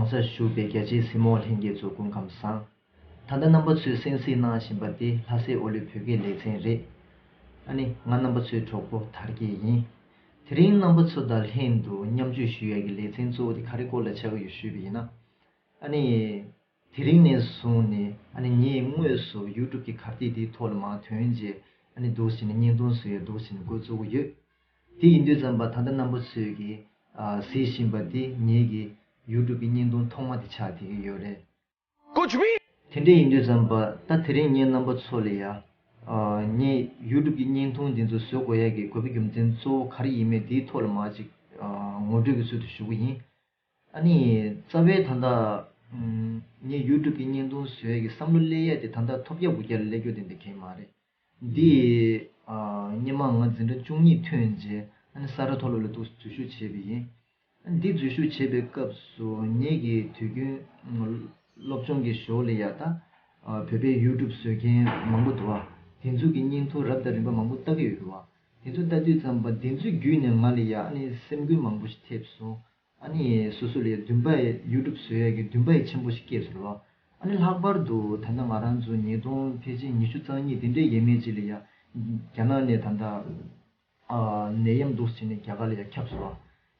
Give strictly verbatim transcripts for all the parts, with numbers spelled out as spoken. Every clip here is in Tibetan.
ས་བཞུགས་པའི་རྒྱ་ཆེའི་གཟིགས་མོ་ལྷན་རྒྱས་ཚོ་སྐུ་ཁམས་བཟང་། ད་ལྟ་རྣམ་པ་ཚོས་གསན་གཟིགས་གནང་བཞིན་པ་འདི་ལྷ་སའི་ཨོ་ལོད་བོད་སྐད་ལེ་ཚན་རེད། ཨ་ནི་ང་རྣམ་པ་ཚོའི་གྲོགས་པོ་དར་རྒྱས་ཡིན། དེ་རིང་རྣམ་པ་ཚོ་དང་ལྷན་དུ་མཉམ་སྤྱོད་ཞུ་ཡག་གི་ལེ་ཚན་གཙོ་བོ་དེ་ག་རེ་སྐོར་ལ་ཆགས་ཀྱི་ཡོད་ཞུས་པ་ཡིན་ན། ཨ་ནི། དེ་རིང་ནས་བཟུང་ནས་ཨ་ནི་ངས་དངོས་སུ་ཡུ་ཊུབ་ཀྱི་གར་སྟེགས་དེའི་ཐོག་ལ་མར་ཐོན་རྗེས་ཨ་ནི་འདུག་བྱས་ནས་བརྙན་ཐུང་བཟོ་ཡག་འདུག་བྱས་ནས་འགོ་བཙུགས་ཀྱི་ཡོད། དེ་ཡིན་དུས་ཙམ་པ་ད་ལྟ་རྣམ་པ་ཚོས་ཀྱིས་ཨ་གཟིགས་བཞིན་པ་འདི་ངེད་ཀྱི་ཡུ་ཊུབ་ཀྱི་བརྙན་ཐུང་ཐོག་མ་དེ་ཆགས་བསྡད་ཀྱི་ཡོད་རེད། कुछ भी དེ་འདྲ་ཡིན་དུས་ཙམ་པ་ད་དེ་རིང་ངས་རྣམ་པ་ཚོ་ལ་ཡ། ཨ་ངས་ཡུ་ཊུབ་ཀྱི་བརྙན་ཐུང་འདི་ཚོ་བཟོ་དགོས་ཡག་གི་དགོས་པ་རྒྱུ་མཚན་གཙོ་བོ་ག་རེ་ཡིན་མིན་དེའི་ཐོག་ལ་མར་ཅིག་ཨ་ངོ་སྤྲོད་ཀྱི་ཚུལ་དུ་ཞུ་གི་ཡིན། ཨ་ནི། རྩ་བའི་ད་ལྟ། ཨམ། ངས་ཡུ་ཊུབ་ཀྱི་བརྙན་ཐུང་བཟོ་ཡག་གི་བསམ་བློ་སླེབས་ཡག་དེ་ད་ལྟ་ཐོལ་རྒྱག་སྒུག་རྒྱག་ལ་སླེབས་རྒྱུ་དེ་འདྲ་གང་ཡང་མ་རེད། འདི། ཨ། སྔོན་མ་ང་འཛིན་གྲྭ་བཅུ་གཉིས་ཐོན་རྗེས་ཨ་ནི་ས་རཱ་མཐོ་སློབ་ལ་འདུག་འཛུལ་ཞུགས་བྱས་པ་ཡིན། ཨ་ནི་འདི་འཛུལ་ཞུགས་བྱེད་པའི་སྐབས་སུ་ངེད་ཀྱི་དུས་རྒྱུན་སློབ་སྦྱོང་གི་ཞོར་ལ་ཡ་ད། ཨ། བོད་པའི་ཡུ་ཊུབ་བཟོ་མཁན་མང་པོ་འདུག་བ། དེ་ཚོ་གི་བརྙན་ཐུང་རབ་དང་རིམ་པ་མང་པོ་ལྟ་གི་ཡོད་རེད་བ། དེ་ཚོ་ལྟ་དུས་ཙམ་པ་དེ་ཚོ་བརྒྱུད་ནས་ང་ལ་ཡ་ཨ་ནི་སེམས་འགུལ་མང་པོ་ཞིག་ཐེབས་སོང་། ཨ་ནི་སོ་སོ་ལ་འདུན་པ་ཡི་ཡུ་ཊུབ་བཟོ་ཡག་གི་འདུན་པ་ཡི་ཆེན་པོ་ཞིག་སྐྱེས་སོང་ར། ཨ་ནི་ལྷག་པར་དུ་ད་ལྟ་ང་རང་ཚོ་ཉིས་སྟོང་ཕལ་ཆེར་ཉི་ཤུ་རྩ་གཉིས་དེ་འདྲའི་ཡས་མས་ཅིག་ལ་ཡ། རྒྱ་ནག་ནས་ད་ལྟ་ཨ་ནད་ཡམས་འདུག་སེ་བྱས་ནས་རྒྱ་གར་ལ་ཡ་ཁྱབ་སོང་ར།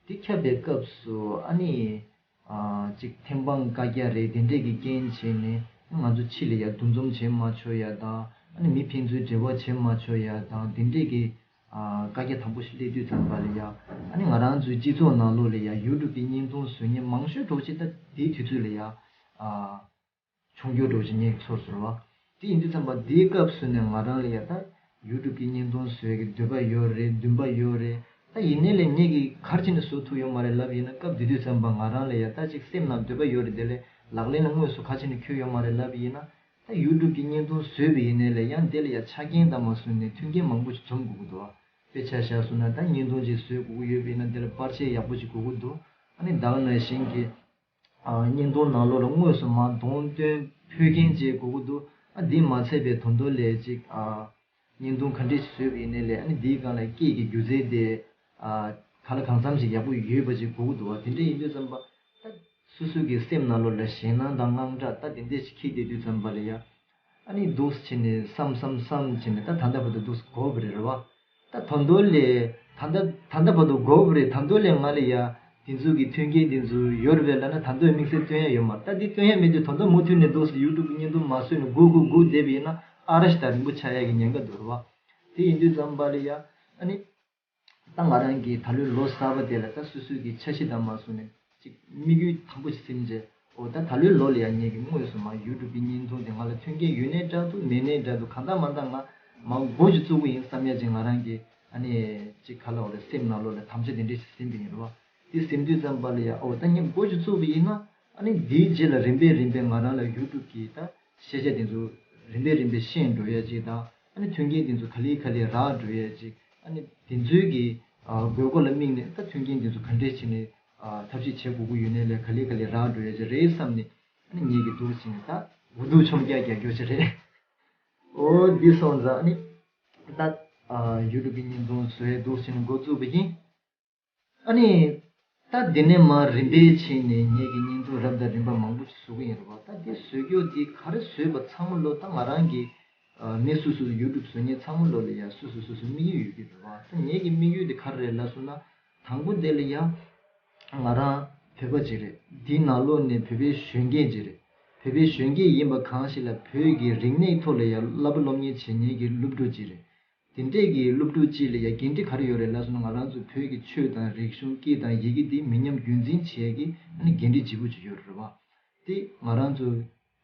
དེ་ཁྱབ་པའི་སྐབས་སུ་ཨ་ནི་ཨ་ཅིག་ཐེམ་སྤང་བཀའ་རྒྱ་རེད་དེ་འདྲས་ཀྱི་རྐྱེན་བྱས་ནས་ང་ཚོ་ཕྱི་ལ་ཡ་འདུ་འཛོམས་བྱེད་མ་ཆོག་ཡ་དང་ཨ་ནི་མི་ཕན་ཚུན་འབྲེལ་བ་བྱེད་མ་ཆོག་ཡ་དང་དེ་འདྲས་ཀྱི། ཨ། བཀའ་རྒྱ་དམ་པོ་ཞིག་སླེབས་དུས་ཙམ་པ་ལ་ཡ། ཨ་ནི་ང་རང་ཚོའི་སྤྱི་ཚོགས་ནང་ལོགས་ལ་ཡ་ཡུ་ཊུབ་ཀྱི་བརྙན་ཐུང་བཟོ་མཁན་མང་ཤོས་འདྲ་བོ་ཅིག་ད་དེའི་དུས་ཚོད་ལ་ཡ། ཨ། ཆུང་སྐྱོ་འདྲ་བོ་ཅིག་ངས་ཚོར་སོང་བ། དེ་ཡིན་དུས་ཙམ་པ་དེའི་སྐབས་སུ་ནས་ང་རང་ལ་ཡ་ད་ཡུ་ཊུབ་ཀྱི་བརྙན་ཐུང་བཟོ་ཡག་གི་འདོད་པ་ཡོད་རེད་འདུན་པ་ཡོད་རེད། ད་ཡིན་ནའི་ལས་ངས་ཀྱིས་ག་རེ་བྱས་ནས་བཟོ་ཐུབ་ཡོད་མ་རེད་ལབ་ཡིན་ན། སྐབས་དེ་དུས་ཙམ་པ་ང་རང་ལ་ཡ་ད་ཅིག་སེམས་ནང་འདོད་པ་ཡོད་རེད། དེ་ལས་ལག་ལེན་ལ་དངོས་སུ་ག་རེ་བྱས་ནས་འཁྱོལ་ཡོད་མ་རེད་ལབ་ཡིན་ན། ད་ཡུ་ཊུབ་ཀྱི་བརྙན་ཐུང་བཟོས་པ་ཡིན་ནའི་ལས་ཡང་དེ་ལ་ཡ་ཆ་རྐྱེན་དང་མ་བཟུང་ནས་མཐུན་རྐྱེན་མང་པོ་ཞིག་འཛོམས་དགོས་ཀྱི་འདུག་དཔེ་ཆ་བཞག་སོང་ན་ད་བརྙན་ཐུང་ཅིག་བཟོས་དགོས་ཀྱི་ཡོད་པ་ཡིན་ན་དེ་ལ་པར་ཆས་ཡག་པོ་ཞིག་དགོས་ཀྱི་འདུག་ཨ་ནི་ད་ག་ནང་བཞིན་གྱི། ཨ། བརྙན་ཐུང་ནང་ལོགས་ལ་དངོས་སུ་མར་གདོང་སྟོན་ཕོད་མཁན་ཅིག་དགོས་ཀྱི་འདུག་ཨ་འདི་མ་ཚད་པའི་དོན་དུ་ལས་ཅིག་ཨ། བརྙན་ཐུང་ག་འདྲས་ཤིག་བཟོས་པ་ཡིན་ནའི་ལས་ཨ་ནི་འདིའི་སྒང་ལ་སྐད་ཀྱི་སྒྱུ་རྩལ་དེ། ཨ། གང་ལ་གང་འཚམ་ཞིག་ཡག་པོ་ཡོད་པ་ཅིག་དགོས་ཀྱི་འདུག་བ། དེ་འདྲ་ཡིན་དུས་ཙམ་པ་ད་སོ་སོ་གི་སེམས་ནང་ལོགས་ལ་ཞེད་སྣང་དང་དངངས་སྐྲག་ད་དེ་འདྲས་ཞིག་འཁྱེར་བསྡད་དུས་ཙམ་པ་ལ་ཡ། ཨ་ནི་འདུག་སེ་བྱས་ནས་བསམ་བསམ་བསམ་བྱས་ནས་ད་ད་ལྟ་བར་དུ་འདུག་སེ་འགོར་བ་རེད་རེད་བ། ད་ད་དུང་ལས་ད་ལྟ་ད་ལྟ་བར་དུ་འགོར་བ་རེད། ད་དུང་ལས་ང་ལ་ཡ་དེ་ཚོ་གི་མཐུན་རྐྱེན་དེ་ཚོ་ཡོད་རེད་པས་ལབ་ན་ད་དུང་དམིགས་བསལ་སྟོན་ཡ་ཡོད་མ་རེད། ད་འདི་སྟོན་ཡ་མེད་དུས་ད་ལྟ་མུ་མཐུད་ནས་འདུག་སེ་ཡུ་ཊུབ་གི་བརྙན་ཐུང་མར་བཟོས་ནས་སྒུག་སྒུག་སྒུག་བསྡད་པ་ཡིན་ན་ཨ་ར་ཞིག་ད་རིང་པོ་ཆགས་ཡ་གི་ཉེན་ཁ་འདུག་རེད་བ། དེ་ཡིན་དུས་ཙམ་པ་ལ་ཡ་ཨ་ནི། ད་ང་རང་གིས་ད་ལོའི་ལོ་གསར་པ་དེ་ལ་ད་སོ་སོའི་གི་འཆར་གཞི་དང་མ་བཟུང་ནས་ཅིག་དམིགས་ཡུལ་དམ་པོ་ཞིག་ཟིན་རྗེས། འོ་ད་ད་ལོའི་ལོ་ལ་ཡང་ངེད་ཀྱིས་དངོས་སུ་མར་ཡུ་ཊུབ་ཀྱི་བརྙན་ཐུང་དེ་ང་ལ་མཐུན་རྐྱེན་ཡོད་ནའི་འདྲ་འདུག་མེད་ནའི་འདྲ་འདུག་གང་ལྟར་མ་ལྟར་ང་མར་འགོ་ཞིག་བཙུགས་ཀྱི་ཡིན་བསམ་ཡ་ཅིག་ང་རང་གི་ཨ་ནི་ཅིག་ག་ལབ་དགོས་རེད། སེམས་ནང་ལོགས་ལ་དམ་བཅའ་དེ་འདྲ་ཞིག་ཟིན་པ་ཡིན་རེད་བ། དེ་ཟིན་དུས་ཙམ་པ་ལ་ཡང་འོ་ད་ངས་འགོ་ཞིག་བཙུགས་པ་ཡིན་ན་ཨ་ནི་དེའི་རྗེས་ལ་རིམ་པས་རིམ་པས་ང་རང་ལ་ཡུ་ཊུབ་ཀྱི་ད་ཤེས་བྱ་དེ་ཚོ་རིམ་པས་རིམ་པས་ཤེས་འགྲོ་ཡ་ཅིག་དང་། ཨ་ནི་མཐུན་རྐྱེན་དེ་ཚོ་ག་ལེ་ག་ལེ་རག་འགྲོ་ཡ་ཅིག་ཨ་ནི་དེ་ཚོའི་གི་ཨ་དགོས་མཁོ་ལ་དམིགས་ནས་ད་མཐུན་རྐྱེན་དེ་ཚོ་ག་འདྲས་བྱས་ནས་ཨ་ཐབས་ཤེས་བྱེད་དགོས་ཀྱི་ཡོད་ནའི་ལས་ག་ལེ་ག་ལེ་རག་འགྲོ་ཡ་ཅིག་རེད་བསམ་ནས་ཨ་ནི་ངེད་ཀྱིས་འདུག་སེ་བྱས་ནས་ད་འུ་ཐུག་མཆོང་རྒྱག་རྒྱག་རྒྱུ་ཅིག་རེད། འོ་འདི་སོང་ཙང་ཨ་ནི་ད་ཨ་ཡུ་ཊུབ་ཀྱི་བརྙན་ཐུང་བཟོ་ཡ་འདུག་སེ་བྱས་ནས་འགོ་བཙུགས་པ་ཡིན། ཨ་ནི། ད་འདི་ནས་མར་རིམ་པས་ཕྱིན་ནས་ངེད་ཀྱི་བརྙན་ཐུང་རབ་དང་རིམ་པ་མང་པོ་ཞིག་བཟོ་གི་ཡིན་རེད་བ། ད་འདི་བཟོ་རྒྱུ་འདི་ག་རེ་བཟོས་པ་ཚང་མ་ལོ་ད་ང་རང་གི་ཨ་མི་སུ་སུ་ཡུ་ཊུབ་བཟོ་མཁན་ཚང་མ་ལོ་ལ་ཡ་སུ་སུ་སུ་སུ་དམིགས་ཡུལ་ཡོད་ཀྱི་རེད་བ། ད་ངེད་ཀྱི་དམིགས་ཡུལ་འདི་ག་རེ་རེད་ལབ་སོང་ན། དང་པོ་དེ་ལ་ཡ། ང་རང་བོད་པ་ཅིག་རེད། འདིའི་ནང་ལོགས་ནས་བོད་པའི་གཞོན་སྐྱེས་ཅིག་རེད། བོད་པའི་གཞོན་སྐྱེས་ཡིན་པ་གང་ཞིག་ལ་བོད་ཀྱི་རིག་གནས་ཐོག་ལ་ཡ་བསླབ་པ་སློབ་གཉེར་བྱེད་མཁན་གྱི་སློབ་ཕྲུག་ཅིག་རེད། དེ་འདྲས་ཀྱི་སློབ་ཕྲུག་ཅིག་ལ་ཡ་འགན་འཁྲི་ག་རེ་ཡོད་རེད་ལབ་སོང་ན། ང་རང་ཚོ་བོད་ཀྱི་ཆོས་དང་རིག་གཞུང་སྐད་དང་ཡི་གེ་འདི་མི་ཉམས་རྒྱུན་འཛིན་བྱེད་ཡ་གི་ཨ་ནི་འགན་འཁྲི་ལྗིད་པོ་ཅིག་ཡོད་རེད་བ། དེ་ང་རང་ཚོ་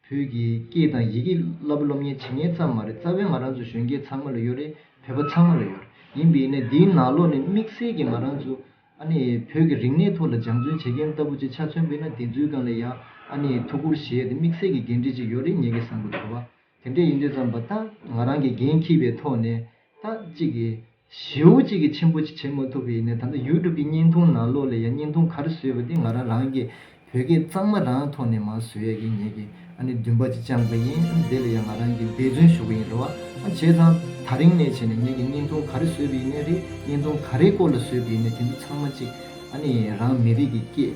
བོད་ཀྱི་སྐད་དང་ཡི་གེ་བསླབ་པ་སློབ་གཉེར་བྱེད་མཁན་ཙམ་མ་རེད། རྩ་བའི་ང་རང་ཚོ་གཞོན་སྐྱེས་ཚང་མ་ལ་ཡོད་རེད། བོད་པ་ཚང་མ་ལ་ཡོད་རེད། ཡིན་པས་ན་འདིའི་ནང་ལོགས་ནས་དམིགས་བསལ་གྱི་ང་རང་ཚོ་ཨ་ནི་བོད་ཀྱི་རིག་གནས་ཐོག་ལ་སྦྱང་བརྩོན་བྱེད་མཁན་ལྟ་བུ་ཅིག་ཆ་མཚོན་པ་ཡིན་ན། དེ་ཚོའི་སྒང་ལ་ཡང་ཨ་ནི་ཐུགས་ཁུར་བཞེས་ཡ་དེ་དམིགས་བསལ་གྱི་འགན་འཁྲི་ཅིག་ཡོད་རེད་ངེད་ཀྱིས་བསམ་གྱི་འདུག་བ། དེ་འདྲ་ཡིན་དུས་ཙམ་པ་ད་ང་རང་གིས་འགན་འཁྱེར་བའི་ཐོག་ནས་ད་གཅིག་གིས་ཞེ་པོ་གཅིག་གིས་ཆེན་པོ་ཅིག་བྱེད་མ་ཐུབ་པ་ཡིན་ནའི། ད་ལྟ་ཡུ་ཊུབ་ཀྱི་བརྙན་ཐུང་ནང་ལོགས་ལ་ཡང་བརྙན་ཐུང་ག་རེ་བཟོས་པ་དེ་ང་རང་རང་གིས་བོད་སྐད་གཙང་མ་རང་ཐོག་ནས་མར་བཟོ་ཡས་ཀྱི་ངེད་ཀྱི་ཨ་ནི་འདུན་པ་ཅིག་བཅངས་པ་ཡིན། ཨ་ནི་དེ་ལ་ཡང་ང་རང་གིས་འབད་བརྩོན་ཞུ་གི་ཡིན་རེད་བ། ཨ་བྱས་ཙང་ད་རིང་ནས་བྱས་ནས་ངེད་ཀྱི་བརྙན་ཐུང་ག་རེ་བཟོས་པ་ཡིན་ནའི་རེད། བརྙན་ཐུང་ག་རེའི་སྐོར་ལ་བཟོས་པ་ཡིན་ནའི་དེ་ཚོ་ཚང་མ་ཅིག་ཨ་ནི་རང་མི་རིགས་ཀྱི་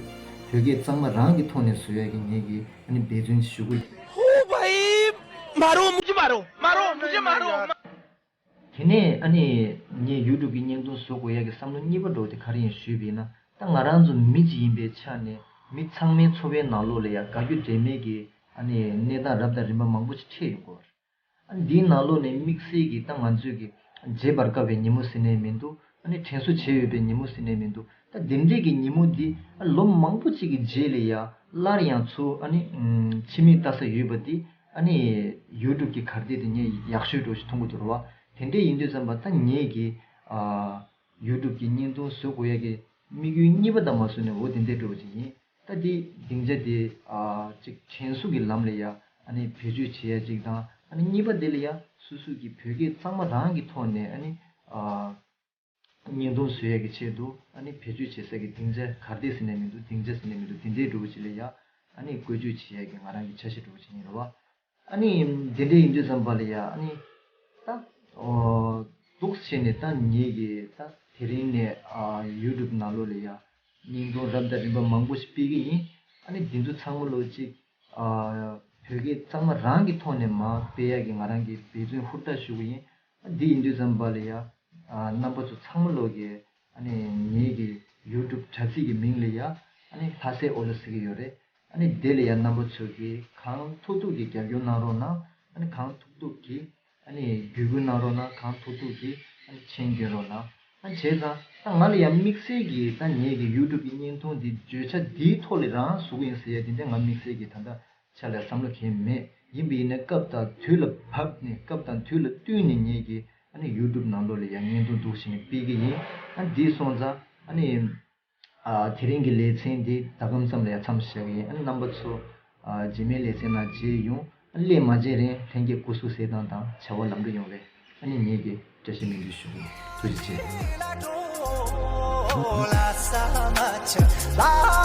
སྐད། བོད་སྐད་གཙང་མ་རང་གི་ཐོག་ནས་བཟོ་ཡ་གི་ངེད་ཀྱི་ཨ་ནི་འབད་བརྩོན་ཞུ་གི། ओ भाई, मारो, मुझे मारो, मारो, मुझे मारो। དེ་ནས་ཨ་ནི་ངས་ཡུ་ཊུབ་ཀྱི་བརྙན་ཐུང་བཟོ་དགོས་ཡ་གི་བསམ་བློ་གཉིས་པ་འདྲ་བོ་དེ་ག་རེ་ཡིན་ཞུས་པ་ཡིན་ན། ད་ང་རང་ཚོ་མི་གཅིག་ཡིན་པའི་ཆ་ནས་མི་ཚང་མའི་འཚོ་བའི་ནང་ལོགས་ལ་ཡ་དགའ་རྒྱུ་འདྲ་མེད་ཀྱི་ཨ་ནི་གནས་སྟངས་རབ་དང་རིམ་པ་མང་པོ་ཞིག་འཕྲད་ཡོང་གི་ཡོད་རེད། ཨ་ནི་འདིའི་ནང་ལོགས་ནས་དམིགས་བསལ་གྱི་ད་ང་ཚོས་ཀྱི་བརྗེད་པར་དཀའ་བའི་ཉིན་མོ་ཟེར་ནའི་མི་འདུག་ཨ་ནི་དྲན་གསོ་བྱས་ཡོད་པའི་ཉིན་མོ་ཟེར་ནའི་མི་འདུག་ད་འདི་འདྲས་ཀྱི་ཉིན་མོ་འདི་ཨ་ལོ་མང་པོ་ཅིག་གི་རྗེས་ལ་ཡ་སླར་ཡང་ཚུར་ཨ་ནི་ཕྱི་མིག་ལྟ་ས་ཡོད་པ་འདི་ཨ་ནི་ཡུ་ཊུབ་ཀྱི་གར་སྟེགས་དེ་ངས་ཡག་ཤོས་འདྲ་བོ་ཞིག་མཐོང་གི་འདུག་རེད་བ། དེ་འདྲས་ཡིན་དུས་ཙམ་པ་ད་ངས་ཀྱི་ཨ་ཡུ་ཊུབ་ཀྱི་བརྙན་ཐུང་བཟོ་དགོས་ཡ་གི་དམིགས་ཡུལ་གཉིས་པ་དང་མ་བཟོས་ནས་འོ་དེ་འདྲས་འདྲ་བོ་ཅིག་ཡིན། ད་འདི་སྡིངས་ཆ་དེ་ཨ་ཅིག་དྲན་གསོ་གི་ལམ་ལ་ཡ་ཨ་ནི་བེད་སྤྱོད་བྱེད་ཡ་ཅིག་དང་ཨ་ནི་གཉིས་པ་དེ་ལ་ཡ་སོ་སོ་གི་བོད་སྐད་གཙང་མ་རང་གི་ཐོག་ནས་ཨ་ནི་ཨ་བརྙན་ཐུང་བཟོ་ཡ་གི་ཆེད་དུ་ཨ་ནི་བེད་སྤྱོད་བྱེད་ས་གི་སྡིངས་ཆ་གར་སྟེགས་ཟེར་ནས་མི་འདུག་སྡིངས་ཆ་ཟེར་ནས་མི་འདུག་དེ་འདྲའི་འདྲ་བོ་ཅིག་ལ་ཡ་ཨ་ནི་བཀོལ་སྤྱོད་བྱེད་ཡ་གི་ང་རང་གི་འཆར་གཞི་འདྲ་བོ་ཅིག་ཡིན་རེད་བ། ཨ་ནི་དེ་འདྲ་ཡིན་དུས་ཙམ་པ་ལ་ཡ་ཨ་ནི་ད་འདུག་བྱས་ནས་ད་ངེད་ཀྱི་ད་དེ་རིང་ནས་ཨ་ཡུ་ཊུབ་ནང་ལོགས་ལ་ཡ་བརྙན་ཐུང་རབ་དང་རིམ་པ་མང་པོ་ཞིག་སྤེལ་གི་ཡིན། ཨ་ནི་འདི་ཚོ་ཚང་མ་ལོ་གཅིག་ཨ་བོད་སྐད་གཙང་མ་རང་གི་ཐོག་ནས་མར་སྤེལ་ཡ་གི་ང་རང་གི་འབད་བརྩོན་ཧུར་ཐག་ཞུ་གི་ཡིན། ཨ་འདི་ཡིན་དུས་ཙམ་པ་ལ་ཡ་ཨ་རྣམ་པ་ཚོ་ཚང་མ་ལོ་གི་ཨ་ནི་ངེད་ཀྱི་ཡུ་ཊུབ་དྲ་ཚིགས་ཀྱི་མིང་ལ་ཡ་ཨ་ནི་ལྷ་སའི་ཨོ་ལོ་ཟེར་གི་ཡོད་རེད། ཨ་ནི་དེ་ལ་ཡང་རྣམ་པ་ཚོ་གིས་གང་ཐུབ་ཐུབ་ཀྱིས་རྒྱབ་སྐྱོར་གནང་རོགས་གནང་། ཨ་ནི་གང་ཐུབ་ཐུབ་ཀྱིས་ཨ་ནི་བརྒྱུད་སྐུལ་གནང་རོགས་གནང་། གང་ཐུབ་ཐུབ་ཀྱིས་ཨ་ནི་མཆན་འགེལ་རོགས་གནང་། ཨ་བྱས་ཙང་ད་ང་ལ་ཡང་དམིགས་བསལ་གྱིས་ད་ངེད་ཀྱི་ཡུ་ཊུབ་ཀྱི་བརྙན་ཐུང་འདི་བརྗོད་བྱ་འདིའི་ཐོག་ལ་རང་བཟོ་གི་ཡིན་ཟེར་ཡ་དེ་འདྲ་ང་དམིགས་བསལ་གྱིས་ད་ལྟ་ཆ་ལ་བསམ་བློ་གང་ཡང་མེད། ཡིན་པ་ཡིན་ན་སྐབས་དང་དུས་ལ་བབས་ནས་སྐབས་དང་དུས་ལ་བསྟུན་ནས་ངེད་ཀྱིས་ཨ་ནི་ཡུ་ཊུབ་ནང་ལོགས་ལ་ཡང་བརྙན་ཐུང་འདུག་བྱས་ནས་སྤེལ་གི་ཡིན། ཨ་འདི་སོང་ཙང་ཨ་ནི། ཨ་དེ་རིང་གི་ལེ་ཚན་འདི་ད་གམ་ཙམ་ལ་ཡ་མཚམས་བཞག་གི་ཡིན། ཨ་ནི་རྣམ་པ་ཚོ་ཨ་རྗེས་མའི་ལེ་ཚན་ནང་མཇལ་ཡོང་། ཨ་ནི་སླེབས་མ་མཇལ་རན་ལྷན་རྒྱས་སྐུ་གཟུགས་གསལ་ཐང་དང་བྱ་བ་ལམ་འགྲོ་ཡོང་བའི་ཨ་ནི་ངེད་ཀྱིས་བཀྲ་ཤིས་སྨོན་འདུན་ཞུ་གི་ཡིན། ཐུགས་རྗེ་ཆེ།